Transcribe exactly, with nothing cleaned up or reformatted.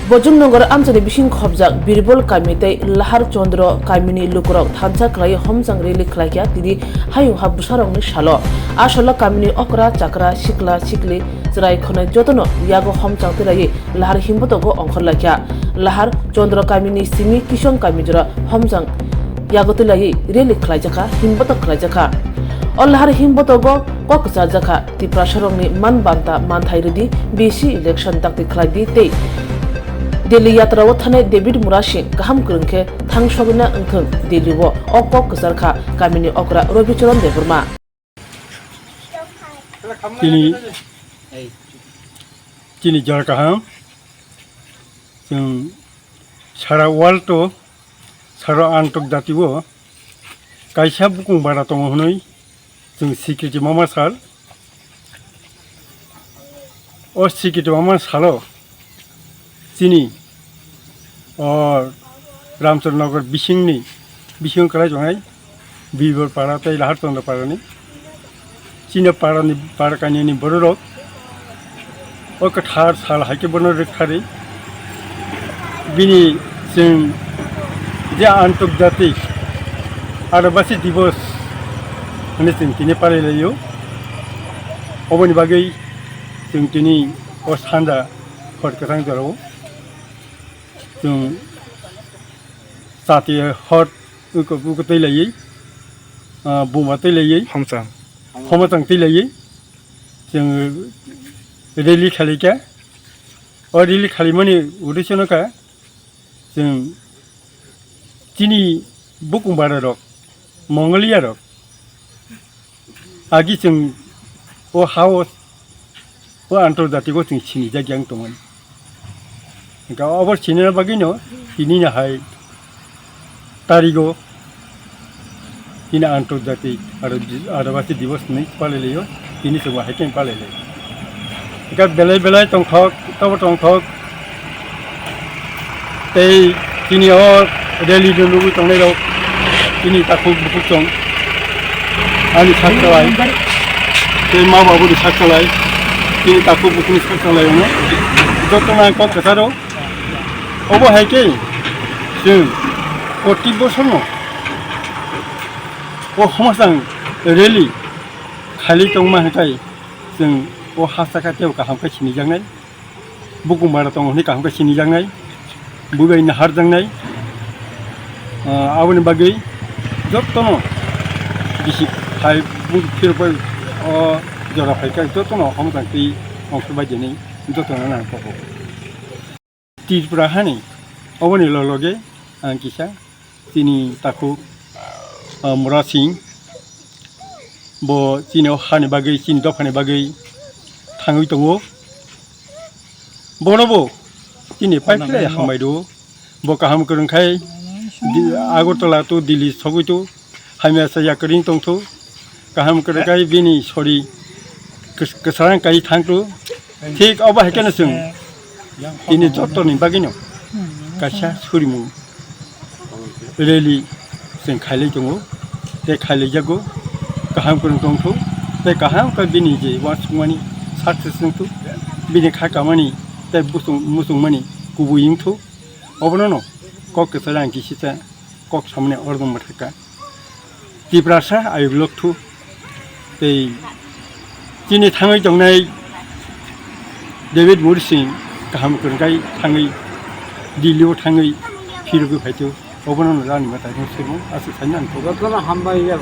Bojongnagar amchaini bising khobjak Birbol kami tei Lahar Chandra kamini lukurok thansa khlai homchang rally khlaikha tini hayung ha bwsarokni salo. A salo kamini okra, chakra, sikla, sikli, chwrai khwnai jotono yago homchang twilaiwi Lahar himbotogo ongkhorlaikha. Lahar Chandra kamini simi Kishon kami jora homchang yago twilaiwi rally khlaijakha, himbotok khlaijakha. O Lahar himbotogo kok kwcharjakha, Tiprasarokni man banta manthai rwdi, B C election dakti khlaidi tei Delhi yatrao thanai David Murasing kaham kwrwng khe thangsogwina wngthwng Delhi-o, o kok kwcharkha kamini okra Robicharan Debbarma. Chini, chini jora kaham, chwng sara world-o, sara antok jati-o kaisa bukung bara tongo hwnwi chwng sikriti mama sal. O sikriti mama salo chini o Ramchandra Nagar bisingni, bisingo kwlai tongnai Birbol para tei Lahar Chandra parani, chini parani, para kanyani bororok o kwthar sal hai khe bono rwkthari bini chwng je Antarjatik Adibasi Divas hwnwi chwng tini palai laio. Oboni bagwi chwng tini o sanja hor kwchang jorao chwng chati hor uko, uko twi laiwi, ah, buma twi laiwi, Homchang. Homchang twi laiwi chwng rally khalaikha. O rally khalaimani uddesyo no kha chwng chini bukung bara rok, Mongolia rok, agi chwng o ha-o, o antarjatiko chwng sinijak yang tongmani. Hwnkhe obo sinina bagwino tini no hai tarigo tini antarjatik aro di-, Adibasi Divas hinwi palai laio, tini chwng bo hai khe palai lai. Hwnkhe belai belai tongthok, tobo tongthok. Tei chini o rally no nugwi tongnai rok, chini takhuk bukhuk chwng ani sak chalai, tei ma babu ni sak chalai, chini takhuk bukhuk ni sak chalai ono. Joto no ang kok kwcharo, obo hai khe chwng proti bosor no o homosang rally khali tongma hai khe chwng o ha saka tei kaham khe sinijaknai. Bukung bara tongo hwnwi kaham khe sinijaknai, bubaino harjaknai. Ah, aboni bagwi jotono bisi hai bung phirbai o jora phaikha jotono hamjak twi ongkhorbai dinwi jotono nang kok. Tripura hani oboni lologe ang kisa chini takhuk, ah, Mura Singh, bo chini o hani bagwi, chini dophani bagwi thangwi tongo. Bono bo chini pipeline hambai do. Bo kaham kwrwng khai di-, Agartala to Delhi sogwi to hamya sa yakwrwng tongtho. Kaham kwrwng khai bini sori kws-, kwsarang kai thangtho. Thik obo hai kheno chwng tini jotoni bagwino kaisa surimung rally chwng khailai tongo, tei khailaijago, kaham kwrwng tongtho, tei kaham khe bini je uansukmani success wngtho, bini kha kamani tei busung-, muchungmani kubui wngtho, obono no kok kwcharo ang kisisa kok samani ordo mwthaka. Tiprasa ayuk lokthu tei chini thangwi tongnai David Mursing kaham kwrwngkhai thangwi Delhi o thangwi phirogwi phaithu, obono no rani mwtai no simo aswk saino ang kok. Jotono hambai ya.